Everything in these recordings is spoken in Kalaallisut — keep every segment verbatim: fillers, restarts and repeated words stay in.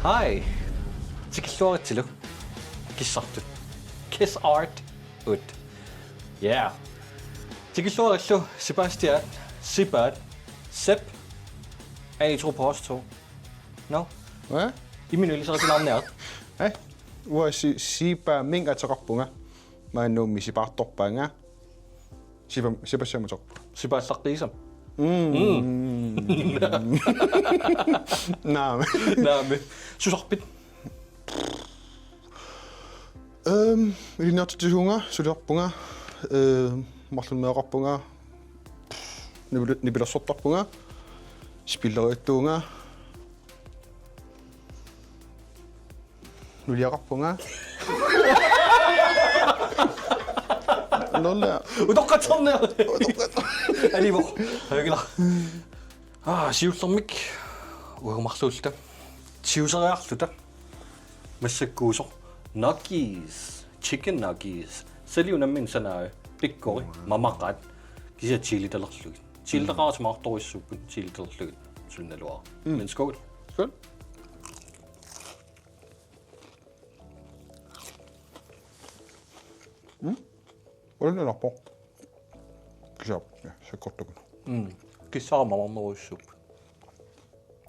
Hej. Tikilluaritsilu. Kissartut. Kiss art. Ut. Yeah. Tikilluarillu Sebastian, Sibat, Sep. Er I to på os to? No? Hvad? Imminut ilisarisilaarniarit. Hej. Uanga Si-, Siba Ming ateqarpunga. Maannummi sipaartorpaanga. Sipa-, sipassamut soorlu. Sipaallaqqisam. Mm. Mm. Naamik. Naamik. Susarpit? Øhm, ilinniartitsisuuvunga, sulisarpunga, øhm, marlunnik meeraqarpunga, nipil-, nipilersortarpunga, spilleriuttuuvunga, nuliaqarpunga. Nulla. Utoqqatsernia. Utoqqat-. Alivoq. Hagila. Ah, siullermik. Uagumarluulluta. Siuseriarluta. Massakkuusoq. Nuggets. Chicken nuggets. Sali unammin sanaa. Pikkori. Mamaqaat. Kisianni chilitalerlugit. Chilitaqarsimaartorujussuupput. Chilitalerlugit. Sunaluara. Mm. Men skål. Skål. Mm. Ulannerpoq. Kisianni, ja, sakkortukkut. Mm. Kissarama marnerujussuupput.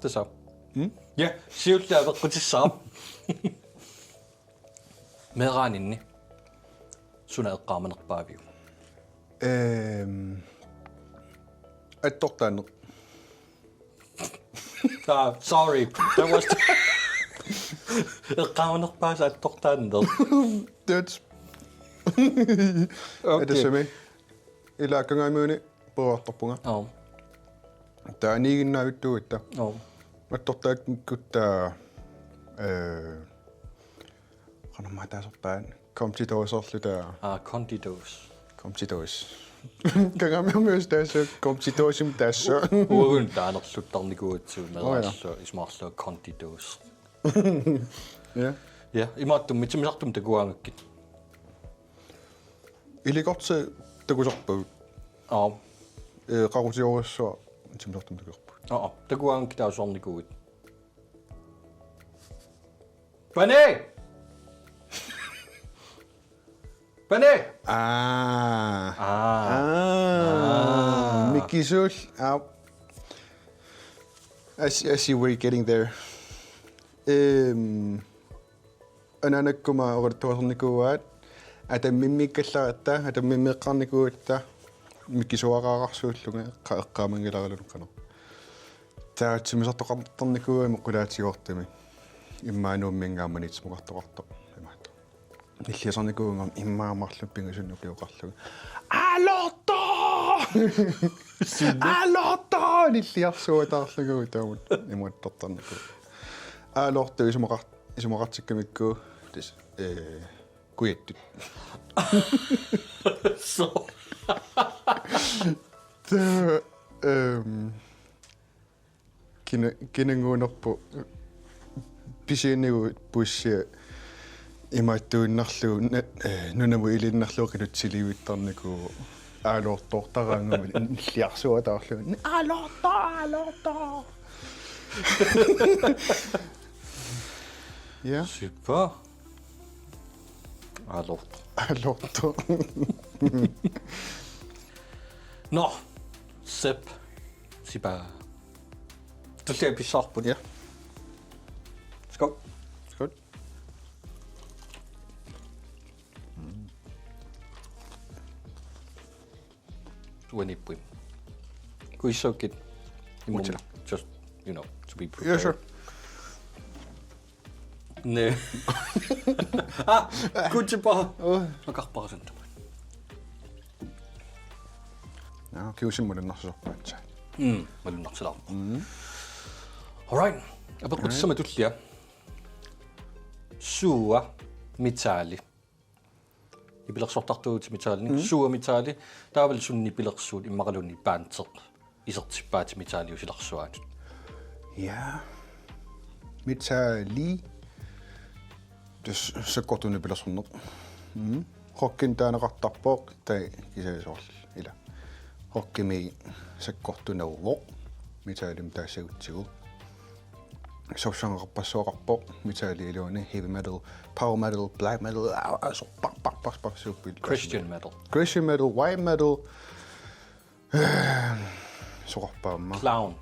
Tassa. Mm? Ja, siulleq apeqqutissaq. Meeraaninni. Suna eqqaamanerpaaviuk? Øhm, attortaaneq. Ah, sorry. That was eqqaamanerpaasaq attortaaneq. That's Okay. Atassami. Ilaa Kangaamiuni peroriartorpunga. Aap. Taava niiginnaavittuugatta. Aap. Attortaatmikkutta, øh, qanormaa taasarpaat, Comte Dåserluta. Ah, Conti Dås. Comte Dås. Kangaamiarmiut tassa Comte Dåsimik tassa. Uagut taanerluttarnikuugatsigu. Nå, ja. Meeraasoq isumaqarlunga Conti Dås. Ja. Ja, imaattumik mitsumisartumik takugaangakkit. Ilikorti takusarpagut. Aap. Øh, qaqutiorujussuaq mitsumisartumik takusarpagut. Aap, takugaangakkit taasarnikuugakkit. Pane! Pane! Ah. Ah. Ah. Ah. Mikisuul. Ah. I see, I see where you're getting there. Øhm, anaanakkut oqaluttuarisarnikuuaat. Atammimmiikkallaratta, atammimmeeqqaarnikuugatta. Mikisuaraqarsuullunga, eqqa-, eqqaamanngilaralunga qanoq. Taava mitsumisartoqartarnikuugakkit qulaatigoortumik. Immaqa Nuumminngaanniit mitsumoqartoqartoq. Imaattoq. Nilliasarnikuuvunga immaqa marluk pingasunut ukioqarlugu. Alorto! Alorto! Nilliarsuataarlugu taamut. Imaattortarnikuugakkit. Alorto isumaqar-, isumaqartikkamikku. Tis, øh, kujattut. So. Taava, øhm, kina-, kinanguunerpu pisianigu bussia imaattuinnarlugu na-, øh, nunamut iliinnarlugu qinutsiliivittarnikuuvoq Alortoortaraangami nilliarsuataarlugu. Alorto, Alorto! Ja. Super. Alorto. Alorto. Nå, Sep. Sipa. Tullia pissaarput. Ja. Skål. Skål. Uaniippugut. Kuissakkit. Utsila. Just, you know, to be prepared. Yeah, sure. Næ. Ah, kutsipaa. Åh. Oqarpara sunta. Ja, kiusim malunnarsisorpaatsa. Mm, malunnarsilaarpoq. Mm. All right. Apeqqutissama tullia. Suua mitaali. Nipilersortartuuvutit mitaalinik. Mm. Suua mitaali. Taavalu suna nipilersuut immaqaluunniit bandet isertippaatit mitaaliusilarsuaanut. Ja. Mitaali. Tassa sakkortuumik nipilersorneq. Mm. Rockinik taaneqartarpoq, taava kisianni soorlu ila. Rockimi sakkortunervoq. Mitaalimik taassagutsigu. subgenrerpassuaqarpoq, metal iluani, heavy metal, power metal, black metal, aa, aa, soorlu par, par, par, par, suuppil. Christian metal. Christian metal, white metal, soorlu aamma. Clown.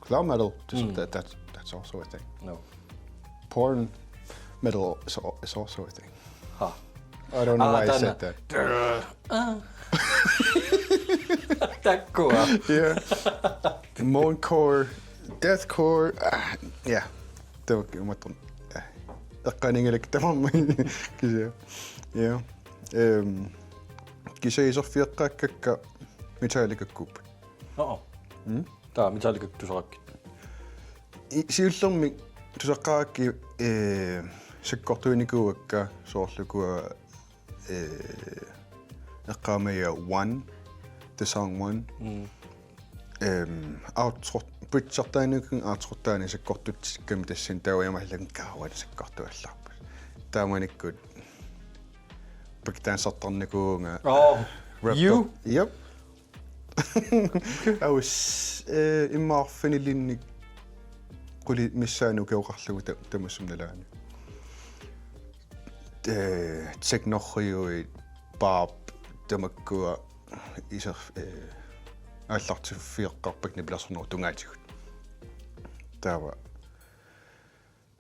Clown metal, just that, that's, that's also a thing. No. Porn metal is, al- is also a thing. Ha. I don't know Ah, why I taanna. Said that. Takkua. Yeah. Moancore, deathcore, ah, yeah. Taava imatut. Eqqaaninngilakkit tamarmik. Kisianni. Yeah. Ehm, kisianni iserfigikka Metallica-kkuupput. Oo. Mm? Taava Metallica tusarakkit. I- siullermik tusaqqaarakkit, eh, sakkortuinikuuakka soorlu ukua, eh, eqqaamaviga One, the song One. Mm. Ehm, outro, bridgertaanikuuakka outrotaani sakkortutsikkami tassani taava imaallunga kaavani sakkortuallarput. Taamanikkut breakdancertarnikuuvunga. Oh, Rap-, you? Yep. I was, eh, immaqa arfinilinnik quli missaani ukioqarlugu ta-, tamassummik nalaani. Eh, technorujui, bop, tamakkua iser-, eh, aallartiffigeqqaarpakka nipilersornerup tungaatigut. Taava,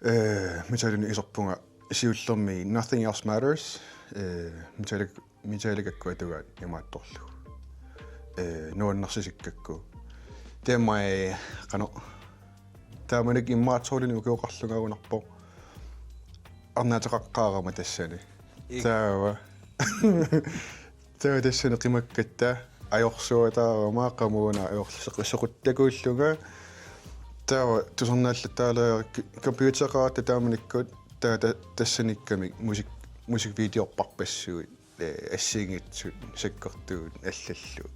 eh, Metallica iserpunga siullermik Nothing Else Matters, eh, Metallica, Metallica-kkut atugaat imaattorlugu. Eh, nuannersisikkakku. Taamai, qanoq, taamanikkut immaqa soorunami ukioqarlugaagunarpoq. Arnaateqaqqaarama tassani. Ik. Taava. Taava tassani qimakkatta ajorsuataarama qamuuna ajorseqissoquttakuullunga. Taava tusarnaallattaalaarlunga computereqaratta taamanikkut taava ta-, tassaniikkamik musik-, musikvideorparpassuit, eh, assigiinngitsut sakkortuut allallu,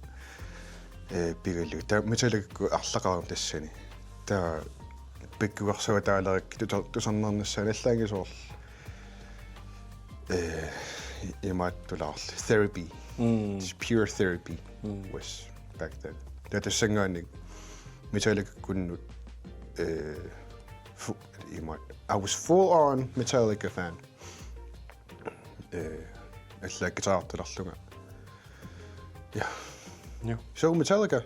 eh, pigalugu. Taava Metallica-kkut arlaqarama tassani. Taava pikkugarsuataalerik tusa-, tusarnaarnissaanut allaanngilaq soorlu. Eh, imaattulaarlu. Therapy. Mm. It's pure therapy Mm. was back then. Taava tassanngaanniit Metallica-kkunnut, eh, fu-, imaat. I was full on Metallica fan. Eh, allaat guitarertalerlunga. Ja. Ja. So Metallica.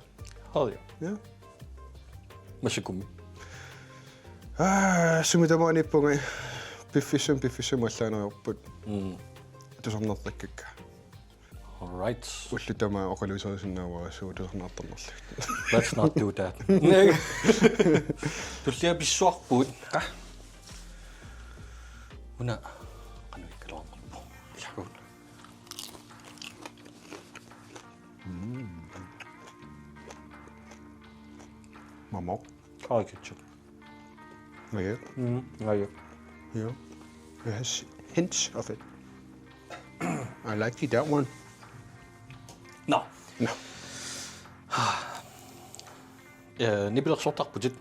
Hell yeah. Ja. Massakkumi. Ah, sumi tamaaniippunga piffissami, piffissami allaanerupput. Mm. Tusarnaartakkakka. All right. Ullut tamaasa oqaluuserisinnaavara suut tusarnaartarnerlugit. Let's not do that. Tullia pissuarput. Ah. Una. Qanoq ikkaluarnerpoq. Ilagut. Mamoq. Ai, ketchup. Ngajak. Mm, ngajak. Yeah. It has hints of it. I like that one. No. No. Eh, nipilersortarputit.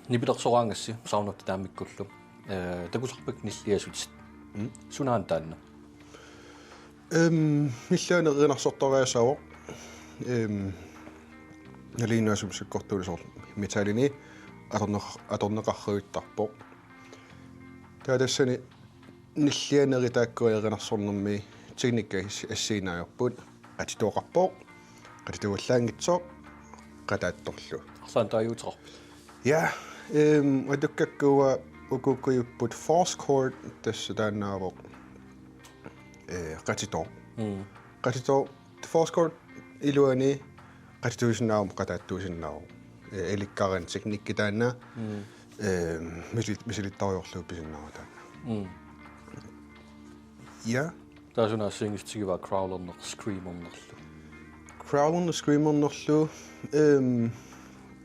Nipilersoraangassi saunarta taammikkullu. Eh, takusarpakka nilliasutit. Mm. Sunaana taanna? Ehm, nillianeq erinarsortoriasaavoq. Ehm, nalinginnaasumik sakkortuuneq soorlu metalini atorneq-, atorneqarluartarpoq. Taava tassani nillianerit taakkua erinarsornermi teknikka as-, assigiinngitsorput. Qatitooqarpoq, qatituuallaanngitsoq, qataattorlu. Arlaannik taaguuteqarpit? Ja, ehm, atukkakkua ukuukkujupput false chord, tassa taannaavoq, eh, qatitooq. Mm. Qatitooq, false chord iluani qatituusinnaavoq, qataattuusinnaavoq. Eh, ilikkaraanni teknikki taanna, Mm. ehm, misi-, misilittarujoorlugu pisinnaavoq taanna. Mm. Ja. Taava suna assigiinngitsutigivaa growlerneq, screamernerlu? Growlerneq, screamernerlu, ehm,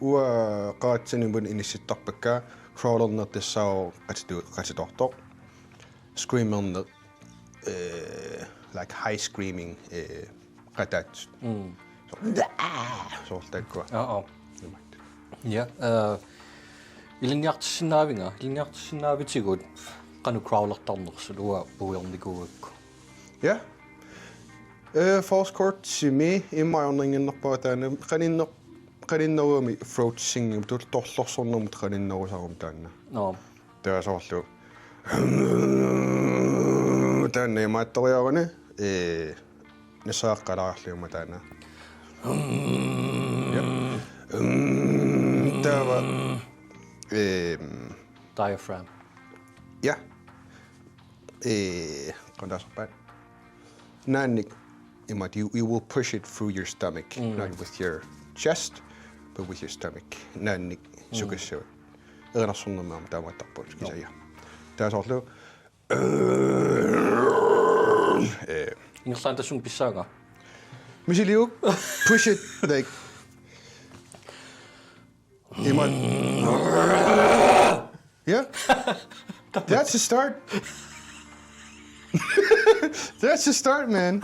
uanga qaratsani inissittarpakka, growlerneq tassaavoq qatitu-, qatitoortoq. Screamerneq, eh, like high screaming, eh, qataatsut. Mm. Soorlu, soorlu taakkua. Aa, aa. Imaat. Ja, eh, ilinniartissinnaavinga, ilinniartissinnaavitigut qanoq growlertarnersut uanga puigornikuugakku? Ja. Eh, false chordimi immaqa ajornannginnerpara taanna, qaninneq qaninnerugami throat singing, tul-, torlorsornermut qaninnerusarami taanna. Nå. Taava soorlu. Taanna imaattoriaruni, ee, nassaaqqalaarluguma taanna. Ja. Taava, ee, Diaphragm. Ja. Ee, qanoq taasarpaat. Naannik, imaat, you, you will push it through your stomach, mm, not with your chest, but with your stomach. Naannik, mm, sukassavat. Erinarsornermi aamma taamaattarpoq, joo, kisianni. Taava soorlu, eh, ingerlaannaq tassunga pissaanga. Misiliuk, push it, like, imaat. Yeah. That's a start. That's a start, man.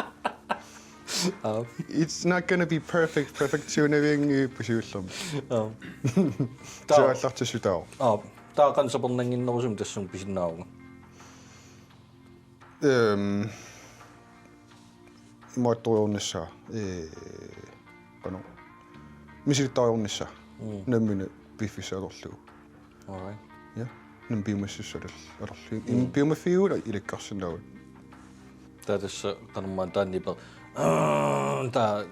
Aap. It's not gonna be perfect. Perfect tuning, eh, pusiullum. Aap. Taava. Taava allartissutaa. Aap. Taava qanoq sapernannginnerusumik tassunga pisinnaavunga? Ehm, imaattoriarnissaa, ee, qanoq, misilittariarnissaa, mm, nammineq piffissaq atorlugu. All right. Ja, nammineq piumassuseq ator-, atorlugu. Mm. Piumaffigalugu ilakkarsinnaavutit. Taava tassa qanormaanna taanna nipe-, aa, taava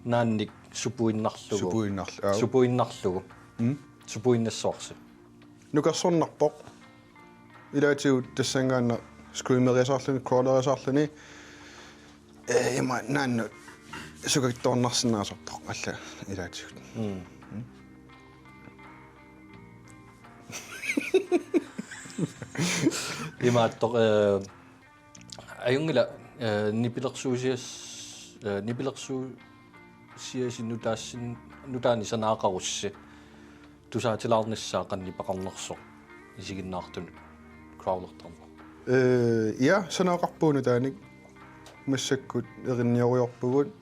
naannik supuinnarlugu. Supuinnarl-, aap. Supuinnarlugu. Mm. Supuinnassavarsi. Nukarsornarpoq. Ilaatigut tassanngaannaq screameriasaarluni, crawleriasaarluni. Ee, ima naannut sukattoornarsinnaasarpoq alla ilaatigut. Mm. Mm. Imaattoq, ee, ajunngilaq, ee, nipilersuusias-, ee, nipilersuusiasi nutaassin-, nutaanik sanaaqarussi. Tusaatilaarnissaa qanoq nipeqarnersoq isiginnaartunut crawlertarneq. Ee, ja, sanaaqarpugut nutaanik, massakkut erinnioriarpugut,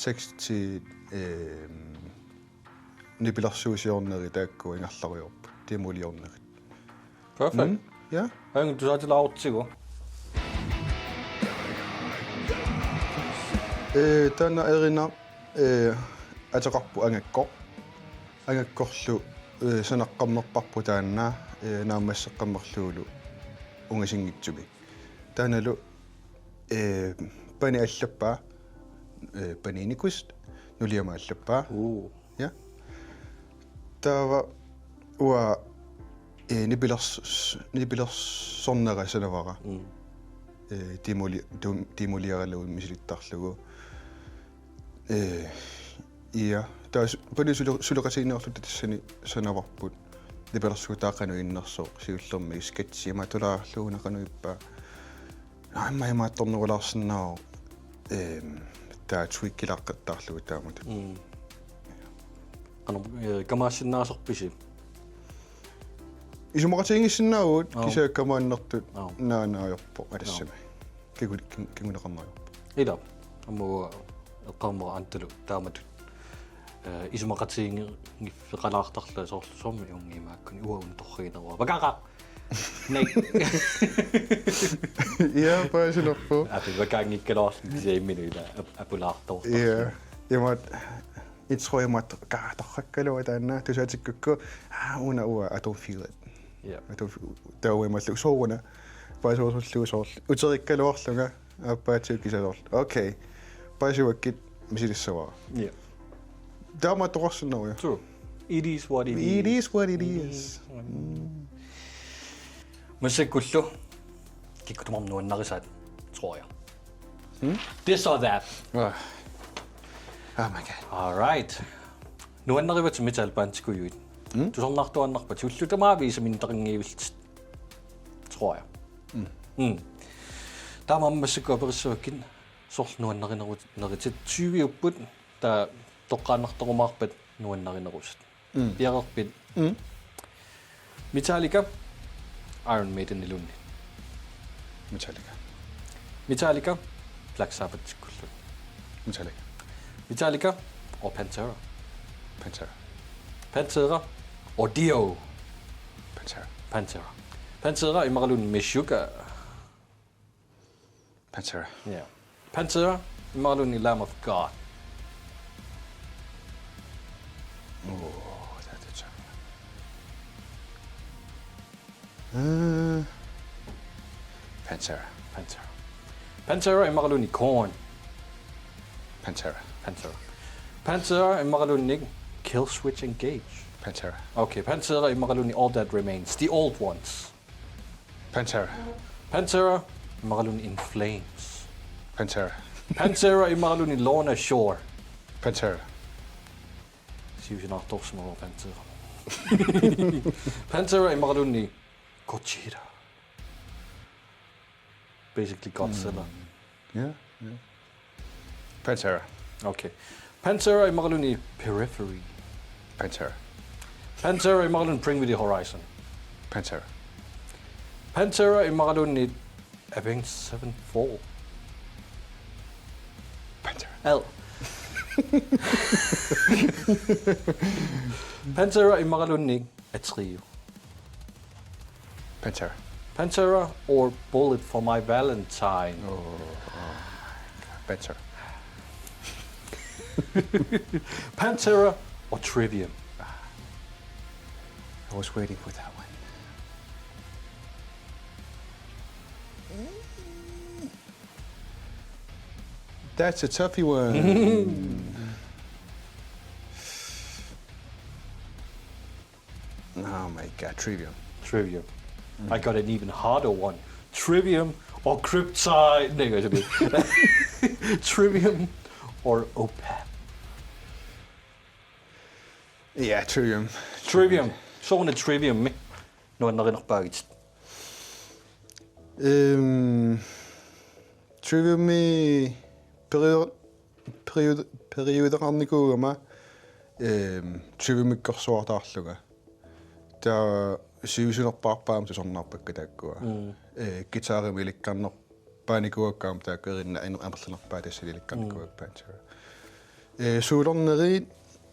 tekstit, ehm, nipilersuusiornerit taakku ingerlarujoorput, demoliornerit. Perfect. Mm, ja. Ajunngilaq, tusaatilaarutsigit. Ee, taanna erinaq, ee, ateqarpoq Angakkoq. Angakkorlu, ee, sanaqqammerparput taanna, ee, naammasseqqammerlugulu ungasinngitsumik. Taannalu, ee, pani allappaa, ee, paniinikuust nuliama allappaa. Uu. Ja. Taava uanga, ee, nipilers-, nipilersornera sanavara. Mm. Ee, demoli-, dem-, demoliaralugu misilittarlugu. Ee, ja, taava su-, pali sule-, suleqatigiinniarluta tassani sanavarput. Nipilersuutaa qanoq innersoq, siullermik sketchi imaattuulaarlugu una qanoq ippa. Aamma imaattornerulaarsinnaavoq, ehm, taava tweakilaaqattaarlugu taamatut. Mm. Qanoq, ee, kamaassinnaasarpisi? Isumaqatigiinngissinnaavugut. Aap. Kisianni kamaannertut. Aap. Naana ajorpoq alassami. Aap. Kigu-, kin-, kinguneqarneq ajorpoq. Ila, aamma eqqaamavara Antalu taamatut. Ee, isumaqatigiinngiffeqalaartarlunga soorlu soormi uunga imaakkuni uanga una torrigineruara. Vakaqa! Nei. Ja, paasilerpoq. Api vakaanngikkaluarluni kisianni imminut ila ap-, apulaartoortarluni. Ja. Imaat, introimaat ka-, torrakkaluarlugu taanna tusaatikkukku, aa, una uanga, I don't feel it. Ja. I don't f-, taava imaallu sooruna. Paasiusullugu soorlu. Uterikkaluarlunga. Aappaatigut kisianni soorlu. Okay. Paasivakkit misilissavara. Ja. Taamaattoqarsinnaavoq, ja. True. It is what it is. It is what it is. It is what it is. Mm. Massakkullu kikkut tamarmik nuannarisaat, tror jeg. Mm? This or that. Ah. Oh my God. All right. Nuannarivatit metalbandikujuit. Mm? Tusarnaartuaannarpat ullut tamaviisa minnerunngivillugit, tror jeg. Mm. Mm. Taamaammat massakkut aperissavakkit soorlu nuannarinerut-, neritit tyviupput, taava toqqaannartorumaarpat nuannarinerusat. Mm. Piareerpit? Mm. Metallica, Iron Maideniluunniit. Metallica. Metallica, Black Sabbathikkullu. Metallica. Metallica, og Pantera. Pantera. Pantera, og Dio. Pantera. Pantera. Pantera, imaluunniit Meshuggah. Pantera. Ja. Pantera, imaluunniit Lamb of God. Uh, Pantera. Pantera. Pantera imaluunniit Korn. Pantera. Pantera. Pantera imaluunniit Killswitch Engage. Pantera. Okay, Pantera imaluunniit All That Remains. The Old Ones. Pantera. Pantera imaluunniit In Flames. Pantera. Pantera imaluunniit Lorna Shore. Pantera. Siusinaartorsimavoq Pantera. Pantera imaluunniit Gojira. Basically Godzilla. Mm. Yeah, yeah. Pantera. Okay. Pantera imaluunniit Periphery. Pantera. Pantera imaluunniit Bring Me the Horizon. Pantera. Pantera imaluunniit Avenged Sevenfold. Pantera. L. Pantera imaluunniit Atreyu. Pantera. Pantera or Bullet for My Valentine. Oh, oh. Pantera. Pantera or Trivium. I was waiting for that one. That's a toughy one. Oh my god, Trivium. Trivium. Mm. I got an even harder one. Trivium or Cryptide. Nej, jeg ved. Trivium or Opeth. Ja, Trivium. Trivium. Sooruna Trivium, mi? Nuannarinerpaagit. Øhm, Trivium i period-, period-, periodeqarnikuugama, øhm, Triviumikkorsuartaarlunga. Taava siusinnerpaarpaamik tusarnaarpakka taakkua. Mm. Øh, guitarimik ilikkarnerpaanikuuakka aamma taakku erinna-, amerlanerpaat tassani ilikkarnikuuakka. Mm. Pantera. Øh, soolornerit,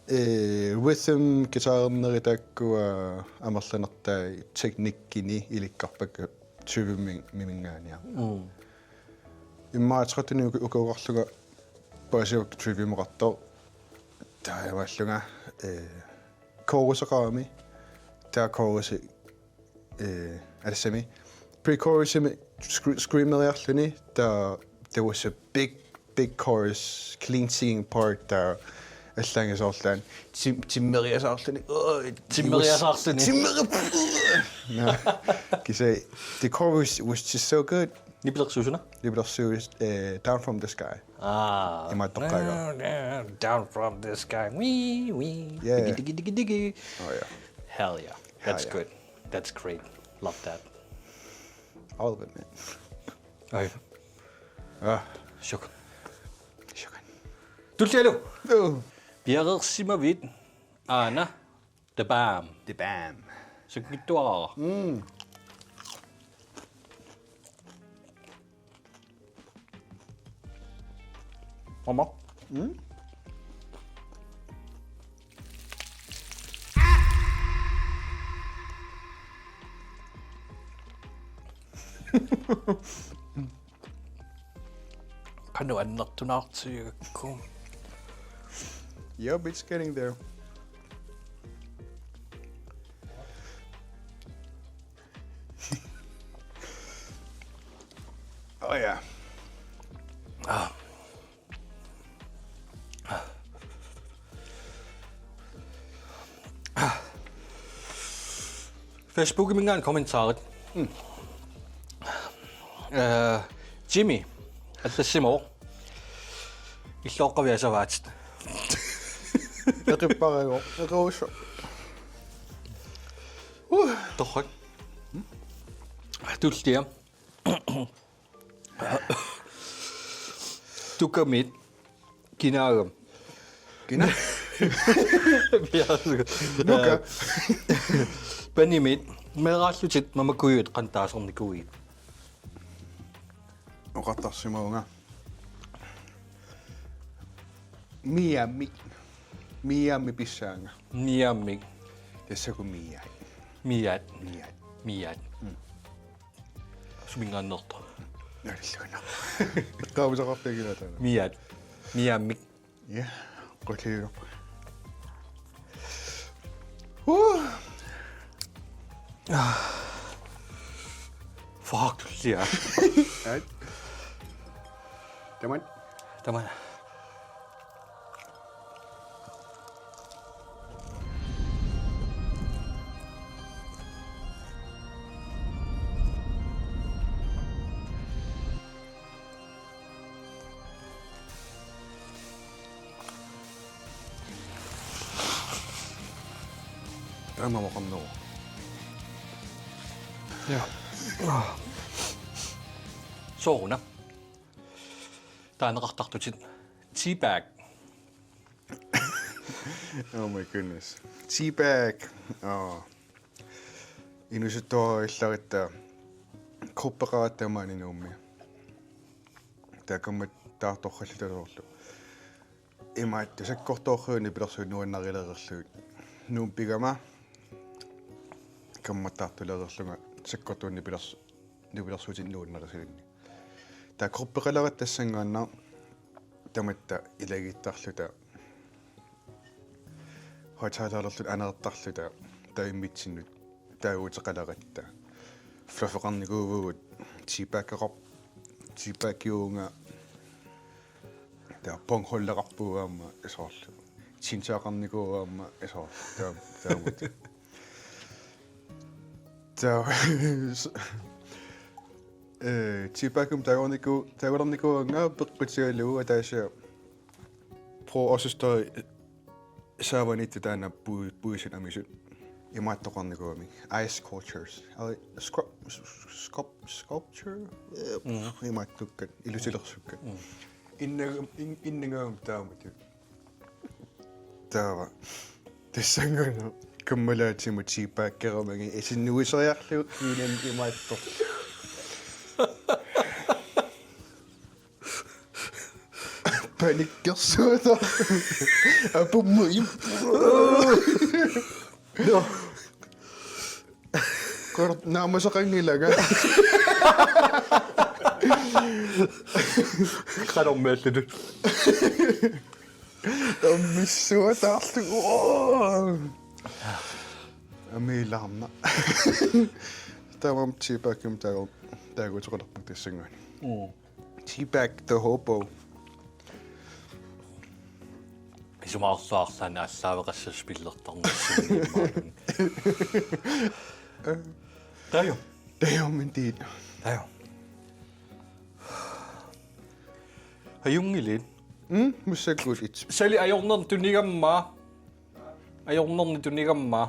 øh, rhythm guitarernerit taakkua amerlanertai teknikkini ilikkarpakka Triviumiminngaanniit. Mm. Immaqa tretteninik uku-, ukuugarlunga paasivarput Triviumeqartoq. Taamaallunga, øh, choruseqarami. Taava chorusi, øh, aliasami. Pre-chorusimi scr-, screameriarluni. Taava there was a big, big chorus, clean singing part, taava allaanngilaq soorlu aana tim-, timmeriasaarluni. Åh, timmeriasaarluni. Timmeri-, no. Kisianni, the chorus was just so good. Nipilersuut suna? Nipilersuut, øh, Down from the Sky. Ah. Imaattoqqaagara. Down, down, down from the sky. Wee, wee. Yeah. Digi, digi, digi, digi. Oh, yeah. Hell yeah. Hell yeah. That's good. That's great. Love that. All of it, man. Oj. Ah. Shukran. Shukran. Tullialu. Oh. Piareersimavit aana. The Bam. The Bam. Sakkortuaraq. Mm. Mama. Mm. Qanoq annertunaartigigakku. Yep, it's getting there. Oh yeah. Ah. Facebookiminngaanniit kommentarit. Mm. Øh, Jimmy, allassimavoq. Illoqqaviasavaatit. Eqipparagu, eqiusso. Uh. Torrak. Tullia. Tukamit. Kinaagami. Kina? Nuka. Panimit. Meeraallutit mamakujuit qanoq taasarnikuuit? Oqartarsimavunga. Miammik. Miammik pissaanga. Miammik. Tassaku miaat. Miaat. Miaat. Miaat. Mm. Suminngaanneersoq. Nalillugana. Eqqaamasaqarfigilaat taanna. Miaat. Miammik. Ja, qulliulerpa. Huh. Paak tullia. Aat. Taman. Taman. Taama oqarneruvoq. Ja. Sooruna. Taaneqartartutit. Teabag. Oh my goodness. Teabag. Oh. Inuusuttuarillaratta. Gruppeqaratta maani Nuummi. Taakku kammattaartoq soorlu. Imaattoq sakkortoorujussuit nipilersuut nuannarilereerlugit. Nuummi pigama kammattaartulereerlunga sakkortuut nipilers-, nipilersuutit nuannarisalinnik. Taava gruppeqaleratta tassanngaannaq tamatta ilagiittarluta højttalererluta aneertarluta taava immitsinnut taaguuteqaleratta. Fluffeqarnikuuvugut, teabageqar-, teabagiuvunga, taava pongholdeqarpugut aamma soorlu. Tinteqarnikuuvugut aamma soorlu. Taava, taamaattut. Taava, eh, teabagimik taagorniku-, taagornikuuvunga peqqutigalugu ataaseq Pro Osustoi saavaniittoq taanna pui-, puisit amisut. Imaattoqarnikuugamik. Ice sculptures. Eller sculp-, sculp-, sculpture? Eh, mm. Imaattukkat. Ilusilersukkat. Mm. Innag-, in-, innangaammat taamatut. Taava. Tassanngaannaq. Kammalaatima teabageramagit. Isinnuiseriarlugu kiinani imaattoq. Panikkersuutaa. Apummi. Joo. Kor-, naamasaqanngilanga. Qanormi allatut. Ammissuataarlugu. Amiilaarna. Taamaammat teabagimik taagu-, taaguuteqalerpunga tassanngaanniit. Mm. Teabag the hobo. Isumaqarluarlaanni aallaaveqassasut spillertarnissinni. Tajo. Tajo, men det. Tajo. Ajunngilit. Mm, massakkut. Sali ajornerni tunigamma. Ajornerni tunigamma.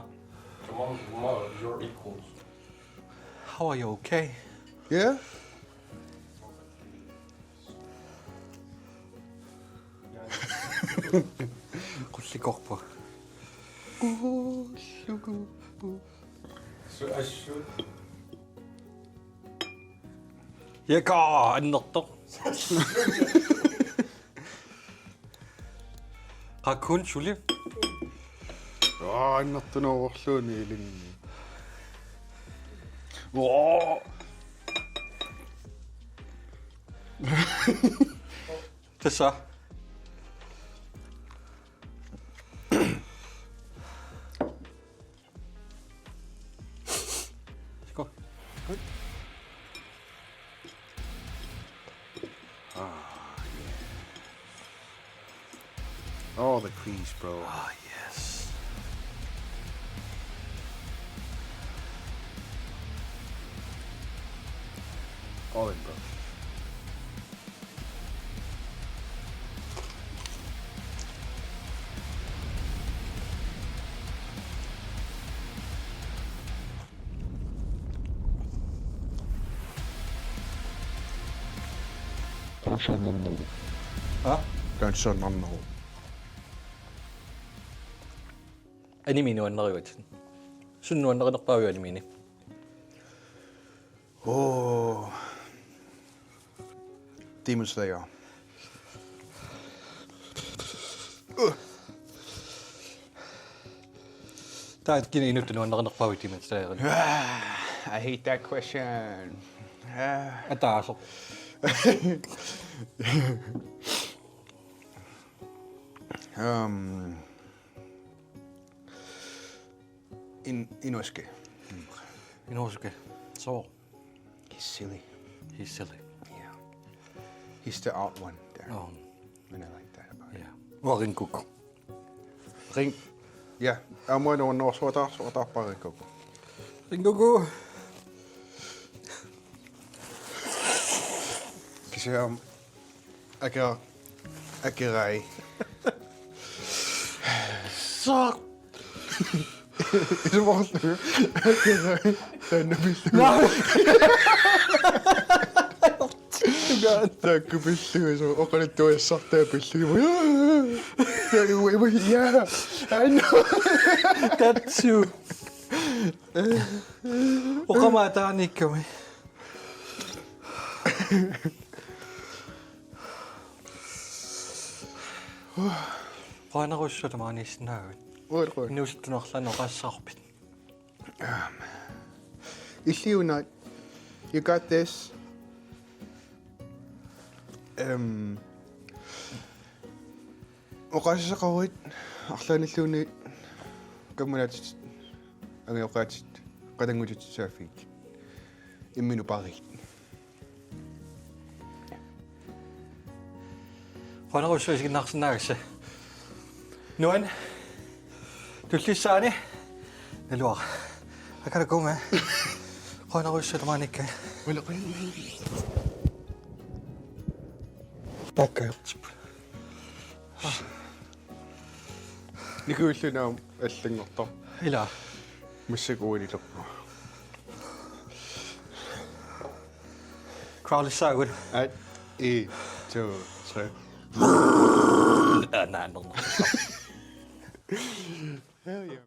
Come on, come on, you're equals. How are you, okay? Yeah? Qullikorpoq. Qullikorpoq. So I should. Jaka, annertoq. Qakkun suli. Aa, annertuneruvorluunniit ilinni. Oo. Tassa. Skål. Ah, yeah. Oh, the crease, bro. Ah, yes. All in, bro. Ha? Taanna nuannarivara. Anime nuannarivat? Suut nuannarinerpaaviuk animeni? Oh. Demon Slayer. Taava kina inuttut nuannarinerpaaviuk Demon Slayer? Ah, I hate that question. Ah. Ataaseq. Um, In-, Inosuke. Inosuke. Sooq? Silly. He's silly. Yeah. He's the odd one there. Oh, And I like that about him. Yeah. Uanga Rengoku. Ring. Ja, aamma nuannersuataarsuataarpara Rengoku. Rengoku. Kisianni Akira, Akirai. Så. Isumaqarlugu. Akirai. Taanna pillugu. Taakku pillugu, so oqaluttuassartaa pillugu. Taakku, ja. I know. That's you. Oqama taanikkami. Qujanarsuaq tamaaniissinnaaguit. Uagut. Inuusuttunerlaanut oqaasisarpit. Illiuna, you got this. Øhm, oqaasisaqaruit arlaannilluunniit kammalaatit angajoqqaatit qatanngutitut saaffiit. Imminut paarit. Qujanarsuaq isiginnaarsinnaagassi. Nuan. Tullissaani. Naluara. Akara kume. Qujanarsuaq tamaaniikkaanni. Taakka. Nikuilluuna allanngortoq. Ila. Massakkut uanilerpunga. Crawlissaagut. Aat, en, to, tre. Aa, naannerna. Hell yeah.